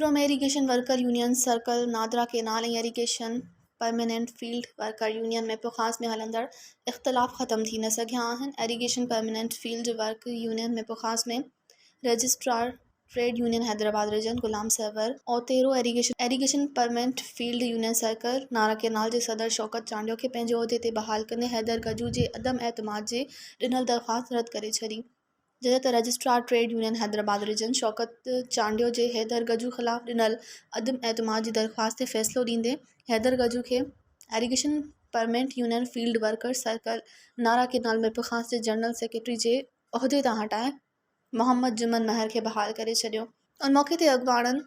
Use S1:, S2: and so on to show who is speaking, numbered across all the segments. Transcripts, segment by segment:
S1: Khipro ۾ irrigation worker union circle NADRA canal ۽ irrigation permanent field worker union Mirpurkhas ۾ هلندڙ اختلاف ختم ٿي نه سگهيا آهن irrigation permanent field work union Mirpurkhas ۾ registrar trade union Hyderabad region Ghulam Sarwar Otero irrigation permanent field union circle Nara canal جي صدر شوڪت چانڊيو کي پنهنجي عهدي تي بحال ڪندي حيدر گجو جي عدم اعتماد جي ڏنل درخواست رد ڪري ڇڏي. جڏهن ته registrar trade union Hyderabad region Shaukat Chandio جي حيدر گجو خلاف ڏنل عدم اعتماد جي درخواست تي فيصلو ڏيندي حيدر گجو کي irrigation permanent union field workers circle Nara canal Mirpurkhas جي جنرل سيڪريٽري جي عهدي تان هٽائي محمد جمن مهر کي بحال ڪري ڇڏيو. ان موقعي تي اڳواڻن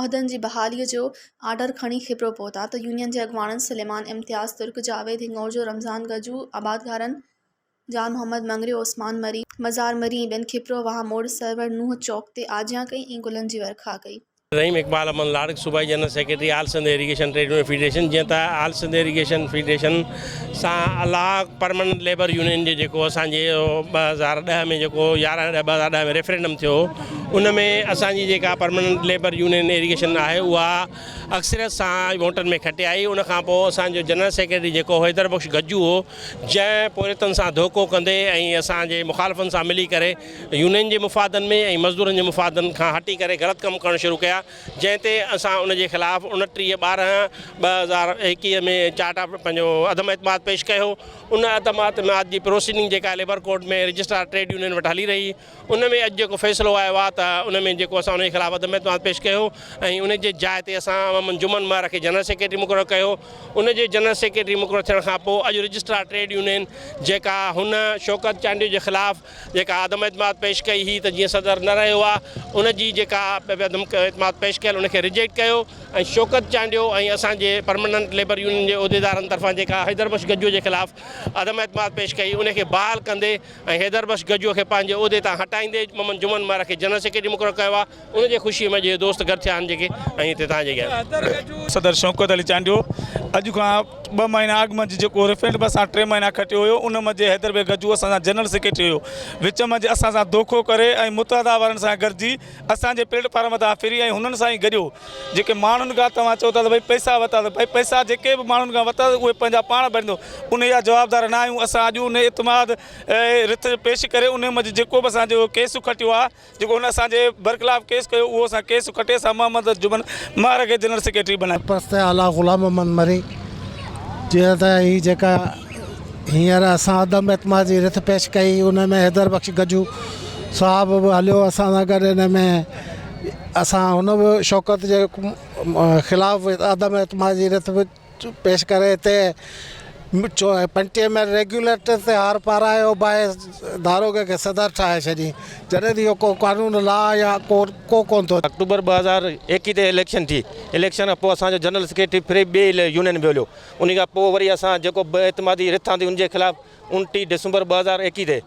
S1: عهدن جي بحالي جو آرڊر کڻي کپرو پهتا ته يونين جي اڳواڻن سليمان امتياز ترڪ، جاويد هڱورجو، رمضان گجو، آبادگارن جان محمد مڱريو، عثمان مري، مزار مري ۽ ٻين کپرو واهه موڙ سرور نوح چوڪ تي آجيان ڪئي ۽ گلن جي ورکا ڪئي.
S2: رحيم اقبال احمد لاڙڪ صوبائي general secretary all Sindh irrigation trade union federation جيئن ته آل سنڌ ايريگيشن فيڊريشن سان الله پرماننٽ ليبر يونين جي جيڪو اسان جي 2010 ۾ جيڪو 11 ڏهه 2010 ۾ ريفرينڊم ٿيو ان ۾ اسان جي جيڪا پرماننٽ ليبر يونين ايريگيشن آهي اها اڪثريت سان ووٽن ۾ کٽي آئي ان کان پوء اسان جو جنرل سيڪريٽري جيڪو حيدر بخش گجو هو جنهن پورهيتن سان ڌوڪو ڪندي ۽ اسان جي مخالفن سان ملي ڪري يونين جي مفادن ۾ ۽ مزدورن جي مفادن کان هٽي ڪري غلط ڪم ڪرڻ شروع ڪيا جنهن تي اسان ان جي خلاف 29 ٻارهن 2021 ۾ چارٽ آف پنهنجو عدم اعتماد پيش ڪيو ان عدم اعتماد جي پروسيڊنگ جيڪا labour court ۾ registrar trade union وٽ هلي رهي ان ۾ اڄ جيڪو فيصلو آيو آهي ته ان ۾ جيڪو اسان ان جي خلاف عدم اعتماد پيش ڪيو ۽ ان جي جاء تي اسان محمد جمن مهر کي جنرل سيڪريٽري مقرر ڪيو ان جي جنرل سيڪريٽري مقرر ٿيڻ کان پوء اڄ رجسٽرار ٽريڊ يونين جيڪا هن شوڪت چانڊيو جي خلاف جيڪا عدم اعتماد پيش ڪئي هئي ته جيئن صدر نه رهيو آهي ان جي جيڪا عدم اعتماد پيش ڪيل ان کي ريجيڪٽ ڪيو ۽ شوڪت چانڊيو ۽ اسان جي پرماننٽ ليبر يونين جي عهديدارن طرفان جيڪا حيدر بخش گجو جي خلاف عدم اعتماد پيش ڪئي ان کي بحال ڪندي ۽ حيدر بخش گجوء کي پنهنجي عهدي تان هٽائيندي محمد جمن مهر کي جنرل سيڪريٽري مقرر ڪيو آهي ان جي خوشيء ۾ اڄ اهي دوست گڏ ٿيا آهن جيڪي ۽ هتي تان جي گيا.
S3: صدر شوڪت علي چانڊيو اڄ کان ٻه مهينا اڳ منجهه جيڪو ريفرنڊم اسان ٽي مهينا کٽيو هيو ان منجهه حيدر بخش گجو اسان سان جنرل سيڪريٽري هيو وچ منجهه اسان سان دوکو ڪري ۽ متحده وارن سان گڏجي اسان جي پليٽ فارم تان ڦري ۽ هنن سان ئي گڏيو جيڪي ماڻهن کان توهان چئو ٿا ته ڀئي پئسا ورتا ته ڀئي پئسا جيڪي به ماڻهن کان ورتا اهي پنهنجا پاڻ ڀريندو انهي جا جوابدار نه آهيون اسان اڄ انهي اعتماد رٿ پيش ڪري انهي منجهه جيڪو به اسان جو ڪيس کٽيو آهي جيڪو هن اسان جي برخلاف ڪيس ڪيو اهو اسان ڪيس کٽي اسان محمد جمن مهر کي جنرل سيڪريٽري بنايو.
S4: سرپرست اعليٰ غلام محمد مري چيو ته هي جيڪا هينئر اسان عدم اعتماد جي رٿ پيش ڪئي ان ۾ حيدر بخش گجو صاحب به هليو اسان سان گڏ ان ۾ اسان هن به شوڪت جي خلاف عدم اعتماد جي رٿ به پيش ڪري هتي 35 ۾ ريگيوليٽر تي هار پارايو باهه داروغي کي صدر ٺاهي ڇڏي جڏهن ته اهو ڪو قانون لا يا ڪو ڪو ڪونه ٿو.
S5: آڪٽوبر 2021 تي اليڪشن ٿي اليڪشن کان پوء اسان جو جنرل سيڪريٽري ڦري ٻي يونين ۾ هليو انهي کان پوء وري اسان جيڪو بي اعتمادي رٿ آندي ان جي خلاف 29 ڊسمبر 2021 تي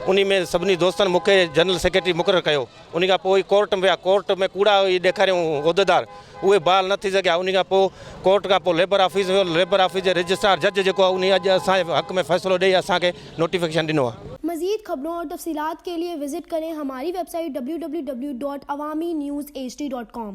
S5: انهي ۾ سڀني دوستن مون کي جنرل سيڪريٽري مقرر ڪيو انهي کان پوء ڪورٽ ۾ ويا ڪورٽ ۾ ڪوڙا اهي ڏيکاريائون عهديدار اهي بحال نه ٿي سگهيا انهي کان پوء ڪورٽ کان پوء ليبر آفيس ۾ ويو ليبر آفيس جي رجسٽرار جج جيڪو آهي انهي اڄ اسان جي حق ۾ فيصلو ڏئي اسان کي نوٽيفڪيشن ڏنو آهي.
S6: مزيد خبرون اور تفصيلات کے لئے وزٽ کریں ہماری web site www.awamiNewsHD.com.